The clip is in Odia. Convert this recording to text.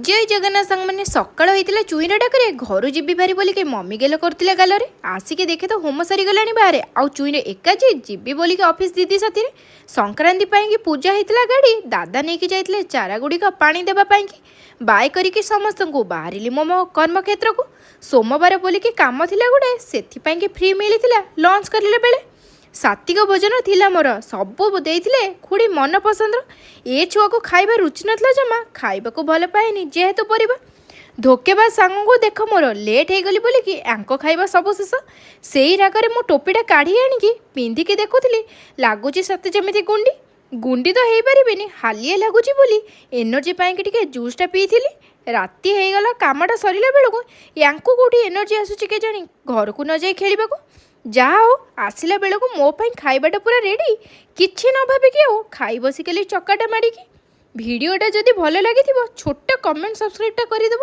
ଜୟ ଜଗନ୍ନାଥ ସାଙ୍ଗମାନେ। ସକାଳ ହେଇଥିଲା ଚୁଇଁର ଡାକରେ ଘରୁ ଯିବି ଭାରି ବୋଲିକି ମମି ଗେଲ କରୁଥିଲେ ଗାଲରେ। ଆସିକି ଦେଖେ ତ ହୋମ ସରିଗଲାଣି ବାହାରେ, ଆଉ ଚୁଇଁର ଏକା ଯେ ଯିବି ବୋଲିକି ଅଫିସ ଦିଦି ସାଥିରେ। ସଂକ୍ରାନ୍ତି ପାଇଁକି ପୂଜା ହେଇଥିଲା। ଗାଡ଼ି ଦାଦା ନେଇକି ଯାଇଥିଲେ ଚାରା ଗୁଡ଼ିକ ପାଣି ଦେବା ପାଇଁକି। ବାଏ କରିକି ସମସ୍ତଙ୍କୁ ବାହାରିଲି ମୋ ମୋ କର୍ମକ୍ଷେତ୍ରକୁ। ସୋମବାର ବୋଲିକି କାମ ଥିଲା ଗୁଡ଼େ, ସେଥିପାଇଁକି ଫ୍ରି ମିଳିଥିଲା ଲଞ୍ଚ କରିଲା ବେଳେ। ସାତ୍ତ୍ୱିକ ଭୋଜନ ଥିଲା ମୋର। ସବୁ ଦେଇଥିଲେ ଖୁଡ଼ି ମନ ପସନ୍ଦର। ଏ ଛୁଆକୁ ଖାଇବା ରୁଚି ନଥିଲା ଜମା, ଖାଇବାକୁ ଭଲ ପାଏନି ଯେହେତୁ ପରିବା। ଧୋକେବାଜ ସାଙ୍ଗକୁ ଦେଖ, ମୋର ଲେଟ୍ ହେଇଗଲି ବୋଲିକି ୟାଙ୍କ ଖାଇବା ସବୁ ଶେଷ। ସେଇ ରାଗରେ ମୁଁ ଟୋପିଟା କାଢ଼ି ଆଣିକି ପିନ୍ଧିକି ଦେଖୁଥିଲି, ଲାଗୁଛି ସତେ ଯେମିତି ଗୁଣ୍ଡି। ଗୁଣ୍ଡି ତ ହେଇପାରିବେନି, ହାଲିଆ ଲାଗୁଛି ବୋଲି ଏନର୍ଜି ପାଇଁକି ଟିକେ ଜୁସ୍ଟା ପିଇଥିଲି। ରାତି ହେଇଗଲା କାମଟା ସରିଲା ବେଳକୁ। ୟାଙ୍କୁ କେଉଁଠି ଏନର୍ଜି ଆସୁଛି କେଜାଣି ଘରକୁ ନ ଯାଇ ଖେଳିବାକୁ। ଯାହା ହଉ, ଆସିଲା ବେଳକୁ ମୋ ପାଇଁ ଖାଇବାଟା ପୁରା ରେଡ଼ି। କିଛି ନ ଭାବିକି ଆଉ ଖାଇ ବସିଗଲି ଚକାଟା ମାଡ଼ିକି। ଭିଡ଼ିଓଟା ଯଦି ଭଲ ଲାଗିଥିବ, ଛୋଟ କମେଣ୍ଟ, ସବସ୍କ୍ରାଇବଟା କରିଦେବ।